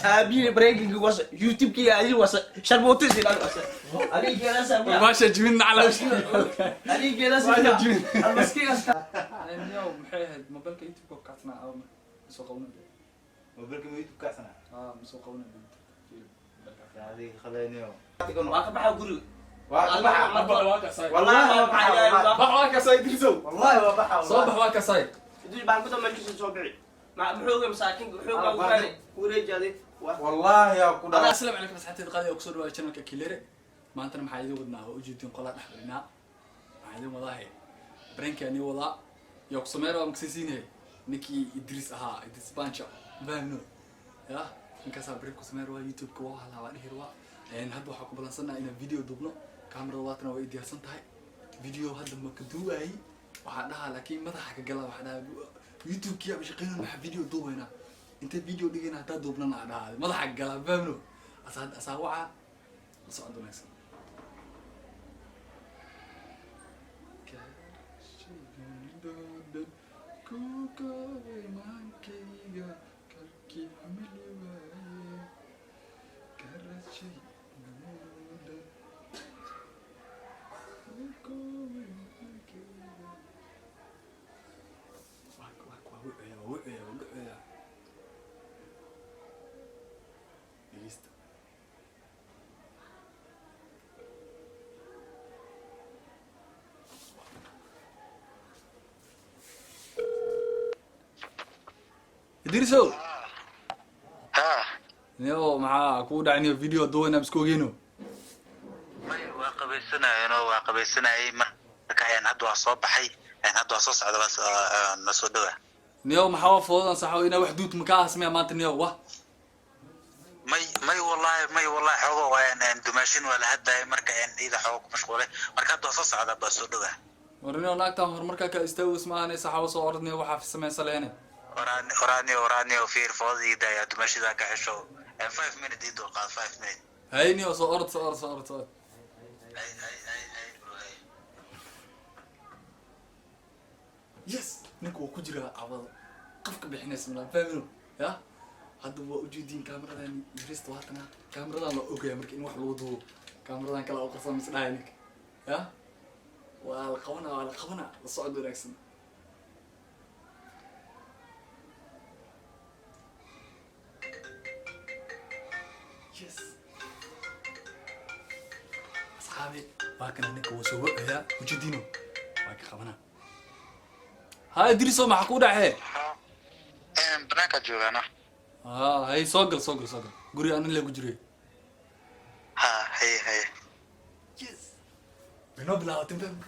Aabihi breaking was YouTube-kii adi was sharmootis ilaali was. Adiga geedaas miya? Baasha jibin nacla. Adiga geedaas Baasha miya? jibin. Almaskiinas. Niyow, maxay ahayd mobilka YouTube ka kacsanaa ama soo qabanay? Mobilka ma YouTube kacsana? Ah, ma soo qabanay YouTube. Adiga khaleynayo. Waa ka baxaa guriga. Waa ka baxa. Bax waa kasay. Wallahi waa baxa. Bax waa kasay, Idrisow. Wallahi waa baxa. Soo bax, waa kasay. Idris baan ku dambeyn soo bixi. Ma muxuu ogaa masaakiinka wuxuu ogaa ugaani wareejaade. Wallahi yaa ku dhaca. Asalaamu calaykum asxaabteed qaali oo kusoo dhawaada channelka Kilere. Maantana maxaa idin wadnaa? Waa ujeedin qolaa dhex fadhinaa. Maxaa idin wadaa? He, brainkaa nii wadaa yaa ku sameyn waa maksisiinay ninkii Idris ahaa, Idris Bancha fahmno ya. Ninkaasaa brain ku sameyn waa YouTube-ka, waa halaa, waa dhihi waa. Hadda waxaa ku balansanaa inaan video duubno. Kamerada waatana waa i diyaarsan tahay. Video hadda ma ka duuwaayey, waxaa dhahaa laakiin madaxa ka gala. Waxaa dhahaa YouTube-kii aba shaqeynayna, maxaa video duubaynaa, intee video dhigayna haddaa duubnana, aa dhahaa madaxa ka gala fahmno. Asaa asaa wacaa la socod wanaagsan. Dhegeysta. Idrisow. Ha. Niyo, maxaa kugu dhacay? Niyo, video duwanaa isku ogeyno. May, waa qabaysanayeen oo waa qabaysanayay. Marka ayaan hadda waa soo baxay, ayaan hadda waa soo socda, bas na soo dhawa. Niyo, maxaa waa foodan saxo inaa wax duut makaa hasmaya maanta, niyo wah? May may, wallahi may, wallahi xoogo waan dumaashin waa la hadlayay. Marka ayaan iyada xoogo ku mashquulay. Marka hadda waa soo socda, baa soo dhawa. War niyo, naagtan horumarkaa ka istaagos maahan saxawo. Soo orod niyo, waxaa samaysa lehene. Oraani oraani oraani oo fiir fooda ii daaya, dumaashida ka xesho. 5 minute ii dulqaad, 5 minute. Hay niyo, soo orod, soo orod, soo orod, soo orod. Ay ay ay ay bro, ay. Yes, ninka waa ku jiraa cawada qafka bixinaysa malaa fahmino ya. Hadda waa ujeediin kaameradan yarista waatana, kaameradan la ogaya marka in wax lagu duubo. Kaameradan kale oo qarsan mis dhahay ninka ya, waa la qabanaa, waa la qabanaa. La socod wanaagsan. Yes asxaabi, waa kana ninka wuu soo wacayaa, ujeediino waa ka qabanaa. Ha Idriso, maxaa ku dhacee? Banaankaa joogaana. Ha, hay, soo gal, soo gal, soo gal guriga anin le ku jiray. Ha, haye haye. Yes, way noo bilaabatay, mafahmi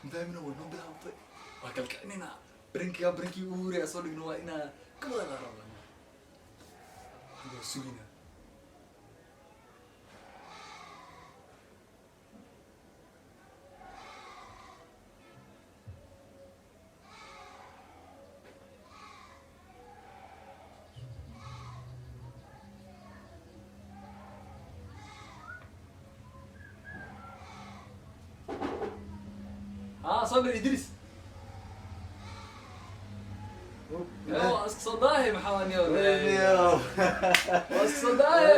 mafahmino, way noo bilaabatay. Waa kala kicinayna prankiga, prankii ugu horreeya soo dhigno waa inaa ka wada rabaa. Hadda waa suginaa. Ha, soo gal Idris. Yo, iska soo daahi, maxaa niyo? Waa iska soo daahi.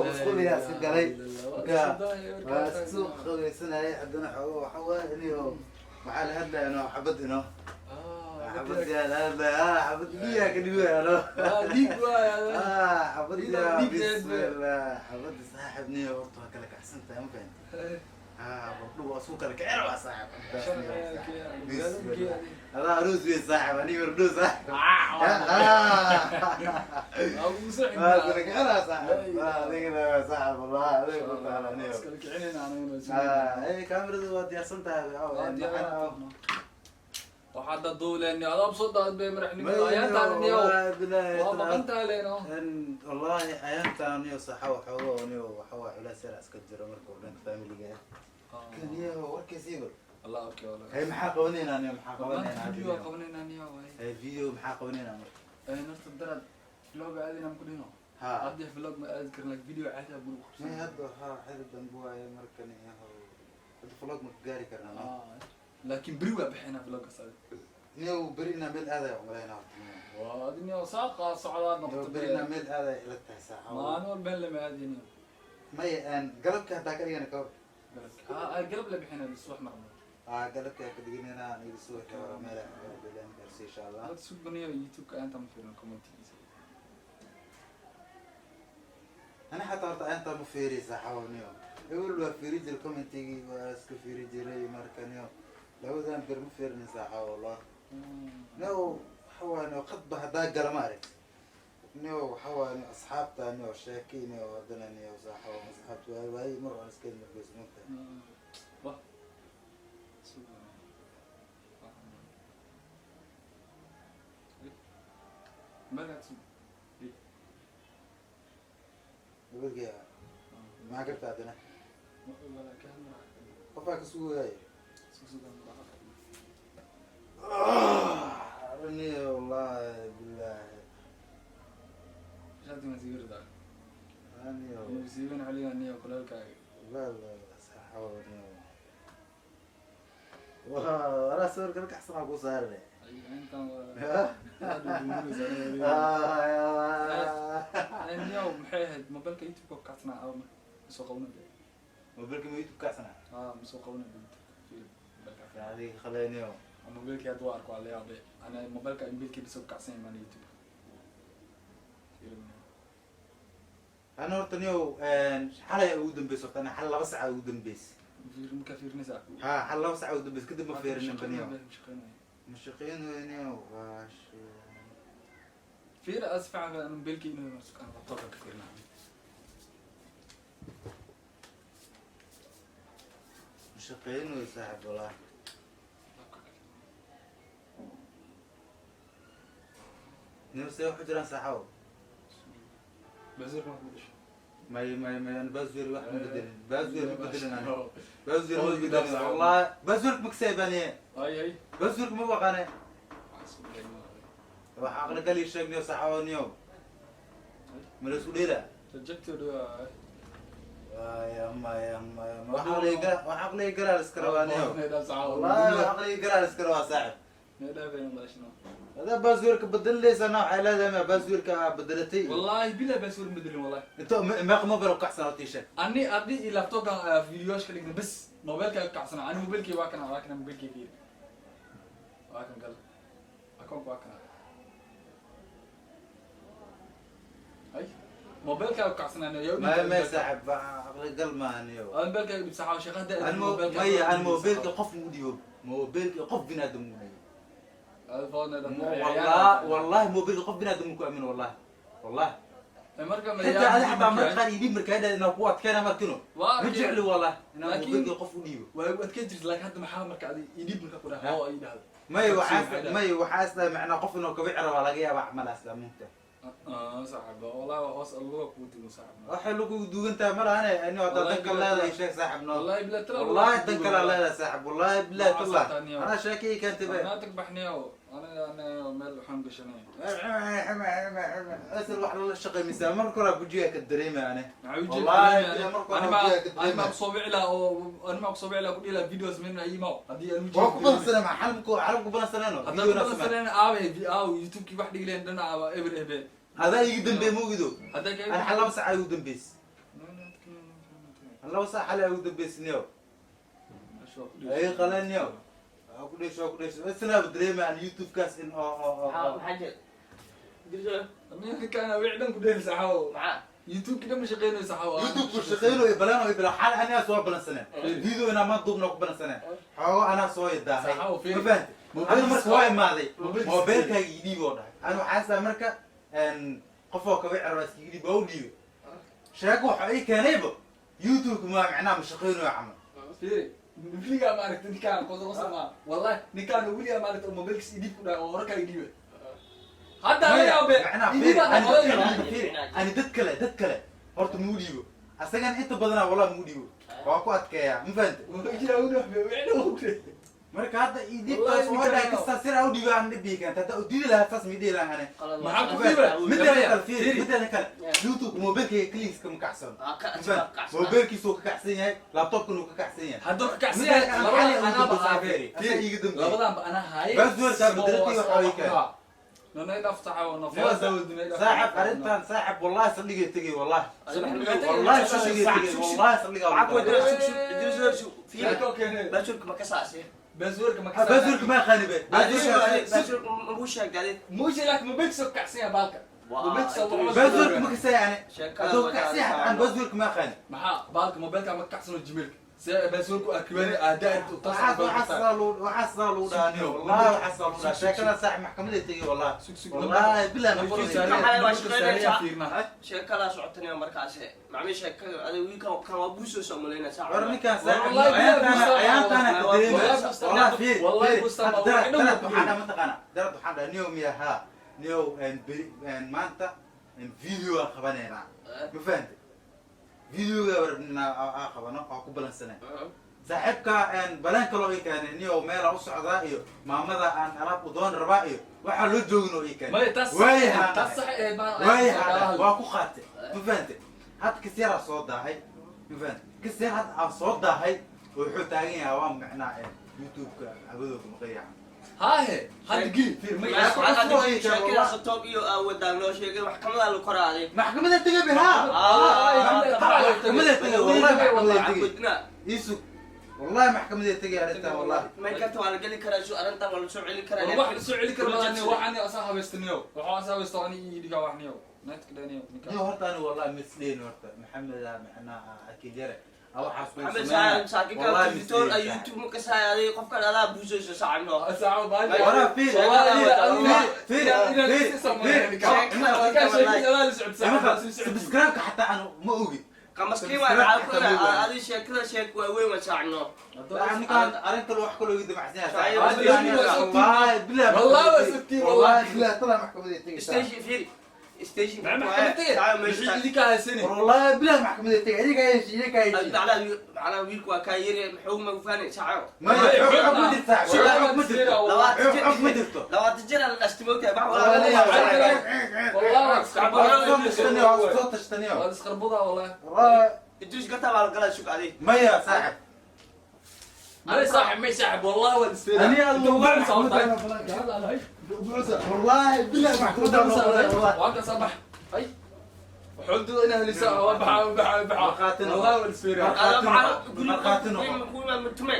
Musquliyaa iska galay. Marka waa isku qabaysanayay. Haddana xoogo waxa waaye iniyo waxaa la hadlaya no xabad ino xabad yaa la hadlaya, xabad biyaa ka dhibaya no. Dhiig waay. Xabad yaa, bismillah, xabad saaxib niyo, horta waa kala kacsan tahay, ma fahanti? Gabdhuhu waa isku kala kacen, waa saaxib. Bismillah, adaa aroos wey saaxib, aniga wardhow saaxib. Waa kala kicinaa saaxib, adigana waa saaxib, wallahi adiga ku taala niyo. Kaamiradu waa diyaarsan tahay. Waxaad duuleen adaab soo daad bay madaxnimada ayaantaan niyo, waa maqantahay leeno. Wallahi ayaantaan niyo saxa waxooga niyo waxa waa culays yar iska jiro marka uu dhanka familiga ah kaniyo warkiisiiba. Allah, okay, wallahi. Hay, maxaa qabanaynaa niyo, maxaa qabanaynaa? Video qabanaynaa niyo waay. Hay, video maxaa qabanaynaa marka? Horta darad vlog aadina ma ku dhino. Ha. Hadda vlog ma aadi karin, like video caadi ah buu may qabsan. Hadda waxaa xidid dambe waaye marka niyo, hadda vlog ma gaari karnaa no? Laakiin beri waa bixinaa vloggaas adiga. Niyo, beri inaa meel aadaya umalaynaa horta niyo. Waa adniyo saaqa socdaa noqoto. Berina meel aaday ila tahay saaxa. Maalin walba lama aadiniyo. Maya, galabka haddaa ka dhigana kawar. Galab la bixina subax marno. Aa, galabka ka dhiganayna aniga subaxii hore meel aan gaarsiiyo insha Allah. Dad sugbaniyo YouTube-ka inta ma fiirin commentigiisa. Ana xataa horta intaa ma fiiri saaxawniyo, ewel waa fiiri jiray commentigii, waa iska fiiri jiray. Marka niyo labadan bir ma fiirin saaxa wallah. Niyo waxa waay niyo qadba haddaa gala ma arag niyo waxa waay niyo asxaabta niyo sheekay niyo haddana niyo saaxaw asxaabta waay waay mar waan iska nabgeys mogta. Wah, sugbaniyo magac sug. Gabarkii maxaa karta haddana qofaa ka sugayay niyo wallahi billahi. Niyo. Musiibin celiya niyo kulaalkaaga. لا لا لا صح. والله انا صور كلك احسن اقول صار لي. Intan آه يا niyo maxay ahayd mobilka YouTube-ka ku kacsanaa aw masoo qabna de. موبيلك ما يوتيوب كاسنا. Ah, masoo qabna de YouTube mobilka. هذه خليني. Mobilkii hadda waa arko waa la yaabay ana mobilka mobilkii bisoo kacsan yahay maana YouTube. انا horta niyow xalay ugu dambeysay horta ana xal 2 saac ugu dambeysay. Markaa fiirinaysaa? Ha, xal 2 saac ugu dambeysay, kadib ma fiirinin baniyow. Shaqeynaya. Ma shaqeynayniyow waash. Fiir asfaca ana mobilkii inuu aan laptopka ka fiirinaa. Ma shaqeynayo saaxib wallah. Niyow see waxu jiraan saaxaw? Basiirka ma bedesho? May may may, انا بازوير wax ma bedelin, بازوير ma bedelin ana, بازوير ma bedelin والله, بازوير ma kasaybaaniye. Ay ay. بازوير ma waqane wax aqli kali sheegniyo saaxaw niyow ma la isku dheelaa? Rejected waa. يا ما يا ما يا ما wax aqliga gara, wax aqliga garaa la iska rabaa niyow والله, wax aqliga garaa la iska rabaa saaxib. هذا بازويرka bedelaysa waxay leedahay ma baasweerka bedelatay. Wallahi bila basuur madelin wallahi. Inta meeqa mobile ku kacsan horta ii sheeg. Ani adi iyo laptopkan videoyash ka dhigna bas mobilka ka kacsana ani mobilkii waa kana, waa kana mobilkii fiir, waa kan gal akoonka waa kana ay mobilka ka kacsana yo. ما saaxib aqli gal ma niyow. Mobilka dhib saxaa shaqada. Maya, aan mobilka qof mu dhiibo, mobilka qof binaadam mu dhiibo والله والله, mobilka qof binaadam ku aamin والله والله. Marka xitaa adi xataa marka qaar idhiib markaa dhahda inaa ku adkeena markino ma jecli wallah inaan mobilka qof u dhiibo. Waa adkeen jirta laakiin hadda maxaa marka adi idhiib marka ku dhaha oo ay dhahdo? May waxaa may waxaa isla macnaa qof inuu kabici rabaa laga yaaba camalaas la mugta. Saaxib wallahi waa hoos alluga kugu dugan saaxib. Waxay lagu dugan tahay ma lahane ani hadda dan kale leedahay sheeg saaxib no. Wallahi bila tala. Wallahi dan kale leedahay saaxib, wallahi billahi tallah ana sheekay keentay be. Anaa tag baxniyo aniga ana meel waxaan gashanay. Asal wax lala shaqay misaa marka hore bujiga ka dareemay ane wallahi marka hore bujiga ka ani dareemay. Maa kusoo wici lahaa oo ani maa kusoo wici lahaa ku dhihi lahaa videos mena imaw haddii aan waa ku badansanay ma xalku xalku badansanayno. Haddaan ku badansanayna aabe aaw YouTube-kii wax dhigi lahayn dhana aaba eber ebe. Adaa iga dambeey moogido. Haddaa ka ana xal 2 saac ay ugu dambeysay, 2 saac xal ay ugu dambeysay niyow ay qaleen niyow waa ku dheesho, waa ku dheesho isna dareemay aan YouTube-kaas in oo oo oo Maxaa jira dirso? Ninkaan wici dhan ku dheeli saxaw. Maxaa? YouTube-kii dhan ma shaqeynayo saxaw. YouTube ku shaqeynayo balan oo bila xal aniga soo balansaneen video inaa ma duubna ku balansaneen xoogo anaa soo idaahay. Saxaw, fiiri. Ma fahanti aniga marka waa imaaday Mobilkiisa. Mobilkaaga ii dhiib oo dhahay ani waxaa isla marka qof oo kaga cirba iskaga dhiib waa u dhiibay sheeko waxa ii keenayba YouTube ma macnaha ma shaqeynayo camal. Fiiri weligaa ma aragtay ninkaan qoso qoso ma wallahi ninkaan weligaa ma aragtay oo mobilkiisa idhiib ku dhahay oo hore kala idhiibay hadda laga yaabe. Macnaha idhiibaa fiiri, ani hore dad kala kale- fiiri, ani dad kale horta muu dhiibo asagan inta badanaa wallahi muu dhiibo waa ku adkeeyaa ma fahanti. Marka hadda idibtaas oo dhahay kastaa sir u dhiibo aan dhibi keenta hadda u diidi lahaa saas ma dhihi lahaa ane. Maxaa ku dhiibay? Mideeda kale fiiri, mideeda kale YouTube mobilkayga keligiis kama kacsano, mobilkiisuu ka kacsan yahay, laptopkuna uu ka kacsan yahay. Hadduu ka kacsan Mideeda yahay kale labadan xali anaaba ugu haaye. dambeysay, asaga iiga dambeeyay. Labadanba anaa haaye. Bas duwarkaa bedelatay waxa way keen. Nanay dhaaf saxaabo, nafaada wadinay dhaaf. Saaxib, arrintan saaxib, wallahi saldhigay tegay, wallahi wallahi saldhigay tegay, wallahi saldhigaa. Waxaa ku weydiinaa, sug sug, Idris, sug fiiri. Sheeko keenay. Baasuurka ma ka saasay? Baasuurka ma ka Baasuurka ma aqaani be. Baasuurka ma sheegtay adi? Muushi, laakiin mobilkiisa ku kacsan yahay baalka. Waa, Mobilkiisa Idris. Baasuurka ma kasay yani. Sheekada Hadduu waa kacsi taariikh. aan baasuurka ma aqaani. Maxaa baalka mobilka ma kacsano Gmailka see baasuurku akibaani aadaa u taas. Waxaas waxaas lagu dhaaniyo, wallahi waxaas lagu dhaa sheekada saaxib, maxkamaday tegay, wallahi Sug sug. Wallahi billahi maxkamaday tegay. Maxaa waa shaqeynaysaa? Fiirnaa. Sheekadaa socotanaya markaasi macmiil sheekada adiga wiilkan kan waa buusoo soo malaynaa saaca. War ninkaan saaxib, Wallahi ayaantaana billahi ayaantaana ka wallahi dareemay. bustaan- Wallahi fiir wallahi fiir. bustaan Hadda baa darad wax dhan darad ku waxaan dhaha mataqaana, darad waxaan dhaha niyow miya haa niyow beri maanta video aan qabanaynaa, ma fahantay? Videoga rabnaa aan qabano, waa ku balansanay. Saaxiibka baleen kaloo ii keenay, niyow meelaa u socdaa iyo maamada aan alaab u doon rabaa iyo waxaa loo joogin oo ii keenay. Maya, taas Waayahaan taas dhahay. Sax ahayd maan. Waayahaan waa ku qaatay, ma fahantay? Hadda kas yaraa soo daahay, ma fahantay? Kas yar hadda aan soo daahay oo wuxuu taagan yahay waa micnaa YouTube-ka habadooda maqayaxa. Haahe, hadda geli fiir may. Sheekadaas toob iyo wadaan loo sheegay, maxkamadaa la koraaday. Maxkamada tegay be haa, maxkamada tegay, wallahi maxkamada tegay. Gudna. Iisug, wallahi maxkamada tegay arrintan, wallahi. May karta waa la geli karaa, su arrintan waa la soo celin karaa. War wax la soo celi kara maahan, waxaan asaa habaystaniyo, waxaa asaa habaysto ani ii dhigaa waxniyo netka dhaniyo ninka. Niyo horta ani wallahi misleyn horta Maxamed macnaa Akiil Yare waxaas buu Maxamed sameynaa. saaxib saakinka Wallahi doctor misleyn. YouTube ma kasaayo adiga qofkan adaa buusayso saacibno. Saaco baal. Waraa fiir fiir fiir fiir, subscribe-ka xataa anu ma ogi. Kamaskiin waa maxaa ku adi sheekada sheek waa weyn waa saacibno. Ninkaan arrin kale wax kaloo iga damacsan yahay. Wallahi wallahi billahi. Wallahi waa sugtiin, wallahi. Wallahi billahi tala maxkamaday tegaysaa. Station fiiri, station. Idinka haysani. War wallahi billahi maxkamaday tegay, iyaga haysi, iyaga haysi. Macnaa wiilku waa kaa yiri muxuu ma ufaanay saaco. Maya, xog ma jirta, xog ma jirto, xog ma jirto. 20 jir aan dhashtay moogtahay wax. Wallahi Waa soo tashtaniyo, waa soo tashtaniyo. waa isqarbuda wallahi. Wallahi. Idris gartaa baa la galaa, sug adi. Maya saaxib. May saaxib, may saaxib, wallahi waa isfeera. Ani wallahi billahi maxkamadda loo qoray, wallahi. Waa ka sabax ay wuxuu inaa helisa waa baxa baxa baxa. Markhaati noqo. Wallahi waa isfeera. Markhaati noqo. Markhaati noqo. Kuima mutume.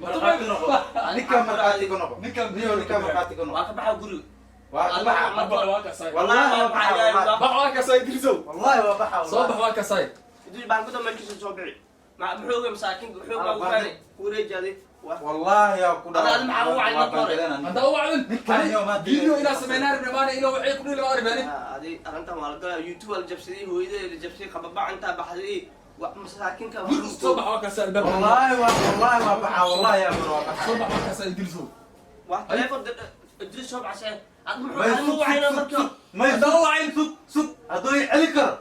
Markhaati noqo, ninka markhaati ku noqo. Ninkan. Niyo, ninka markhaati ku noqo. Waa ka baxa guriga. Waa ka baxa. Bax waa ka saay. Wallahi waa baxa, wallahi. Bax waa ka saay, Idrisow. Wallahi waa baxa. Soo bax waa ka saay. Idris baan ku dambeynkiisa soo bixi ma muxuu oga masaakiinka muxuu baa ufaanay kuwareejaadi. Wallahi yaa ku Hada maxaa u wacay marka hore? Hadda u wacdin. Ninkan iyo maanta- Video inaa sameynaa rabna maana ilaa waxay ku dhili ma rabeen. Adi arrintan waa la galaa, YouTube waa la jabsaday, hooyada la jabsaday, qababac intaa baxday masaakiinka. Soo bax waa ka saay albaabka. Wallahi waa, wallahi waa baxa, wallahi yaa mar waa baxa. Soo bax waa ka saay, Idrisow. Wax telefoon Idris soo baxsay ad muxuu May ma sug wacayna sug marka. sug, may Hadda sug u wacin. Sug sug, hadduu i celi karo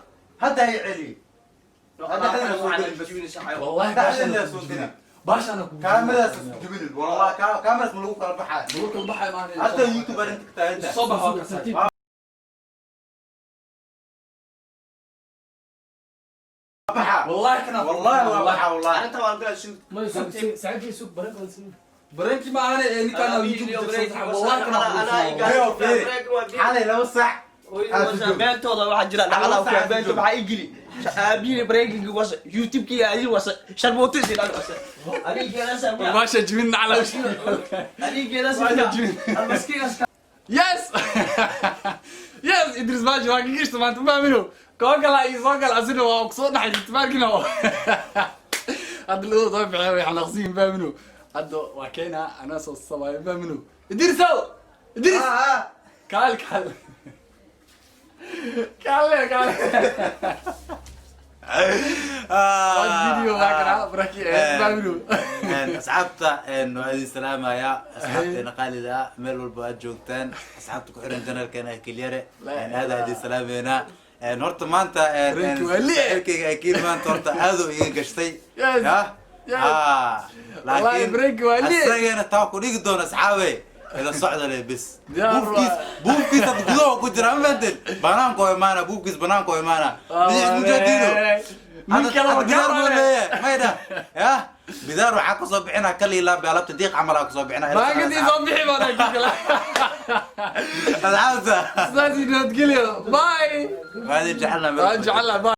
hadda ha i celiyo. Hadda xadina soo gelin bas. Wallahi Dhaxdina soo gelin. baashana ku Kaamiradas isku jibinin, wallahi kaamiradas ma lagu kala baxaya. Lagu kala baxay maana. Hadda YouTube arrinta ka taagan. Soo bax waa ka saay. Baxa. Wallahi kana. Wallahi waa baxa, wallahi. Arrintan waa la galaa, sug. Ma sug, saaxiibkii sug, baran sug. Bareenkii ma ahane ee ninkaan YouTube jabsaday, wallahi kana. Hayo, fiiri. Xalay 2 saac. Beentooda waxaa jira dhacdaa ku beento maxaa ii geli aabihi breaking was YouTube-kii adi was sharmootis ilaa was adigeeda. Baasha jibin cala. Adigeeda. Baasha jibin. Almaskigaas. Yes, Idris Bashi waa ka gishta maanta, fahmino koo kala iyo soo kala asina waa kusoo dhaxay jirta maarkino. Hadda labada soo bixeen way xanaaqsiin, fahmino. Hadda waa keenaa anaa soo sabaayo, fahmino. Idrisow, Idris, kaal kaal kaale kaale. Video waa kana baraki fahmino. Asxaabta waa idin salaamayaa, asxaabteena qaalida ah meel walba aad joogtaan, asxaabta ku xiran channelkeena Akiil Yare, aad aa idin salaameynaa. Horta maanta Ranki waa liic. saaxiibkayga Akiil maanta horta aad uu iga gashtay. Yes. Yah? Yes. Ah, Wallahi laakiin break waa liic. asagana taa ku dhigi doona asxaabe, ila socda le bis. Diyaar Buufkiis waa. buufkiis hadda gudaha ku jira, ma fahanteen? Banaanka oo imaana buufkiis, banaanka oo imaana. Bidix mujadiino. Nin kale Hadda waa gidaar buu gaar. leeyahay maydha yah. Bidaar waxaa kusoo bixinaa kaliilaa beelabta diiq camal aa kusoo bixinaa. Baakadii soo bixi baan kale. Asxaabta, Sidaas nabadgelyo, bye. waa idin jecelnahay. Waan jecelnahay, bye.